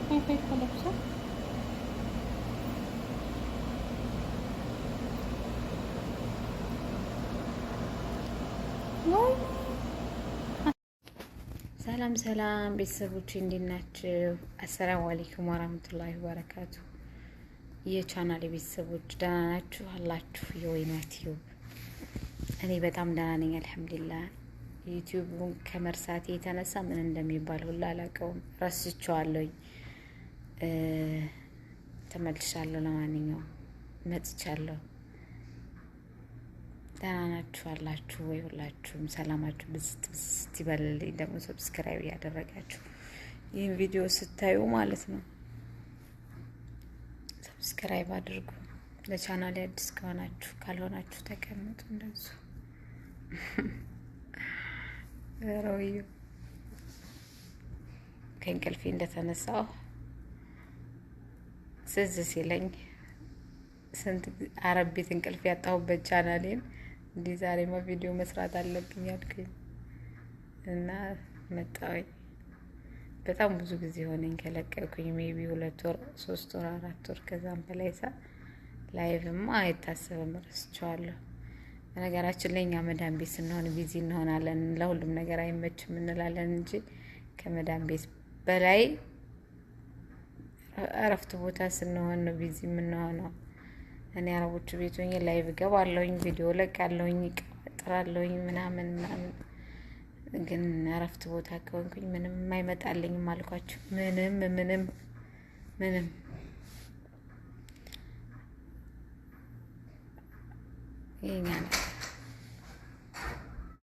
WiFi ተለብሷል። ሰላም ሰላም ቤተሰቦች እንዴት ናችሁ? አሰላሙ አለይኩም ወራህመቱላሂ ወበረካቱ። የቻናል ቤተሰቦች ደህና ናችሁ አላችሁ? የወይኗ ቲዩብ እኔ በጣም ደህና ነኝ አልሐምዱሊላህ። ዩቲዩብን ከመርሳቴ የተነሳ ምን እንደሚባል ሁላ አላውቀውም፣ ረስቼዋለሁኝ። ተመልሻለሁ። ለማንኛውም መጥቻለሁ። ደህና ናችሁ አላችሁ ወይ? ሁላችሁም ሰላማችሁ ብዝት ብዝት ይበልልኝ። ደግሞ subscribe እያደረጋችሁ ይህን ቪዲዮ ስታዩ ማለት ነው subscribe አድርጉ። ለቻናል አዲስ ከሆናችሁ፣ ካልሆናችሁ ተቀምጡ እንደዙ ረውዩ። ከእንቅልፌ እንደተነሳሁ ስዝ ሲለኝ ስንት አረብ ቤት እንቅልፍ ያጣሁበት ቻናሌን እንዲህ ዛሬማ ቪዲዮ መስራት አለብኝ አልኩኝ እና መጣሁኝ። በጣም ብዙ ጊዜ ሆነኝ ከለቀኩኝ፣ maybe 2 ወር፣ 3 ወር፣ 4 ወር ከዛም በላይ ሳ live ማ አይታሰብም፣ ረስቼዋለሁ። በነገራችን ላይ እኛ መዳም ቤት ስንሆን busy እንሆናለን፣ ለሁሉም ነገር አይመችም እንላለን እንጂ ከመዳም ቤት በላይ እረፍት ቦታ ስንሆን ነው busy የምንሆነው። እኔ አረቦቹ ቤት ሆኜ live እገባለሁኝ፣ ቪዲዮ ለቃለሁኝ፣ እቀጥራለሁኝ ምናምን ምናምን። ግን እረፍት ቦታ ከሆንኩኝ ምንም አይመጣልኝም አልኳችሁ። ምንም ምንም ምንም። የኛ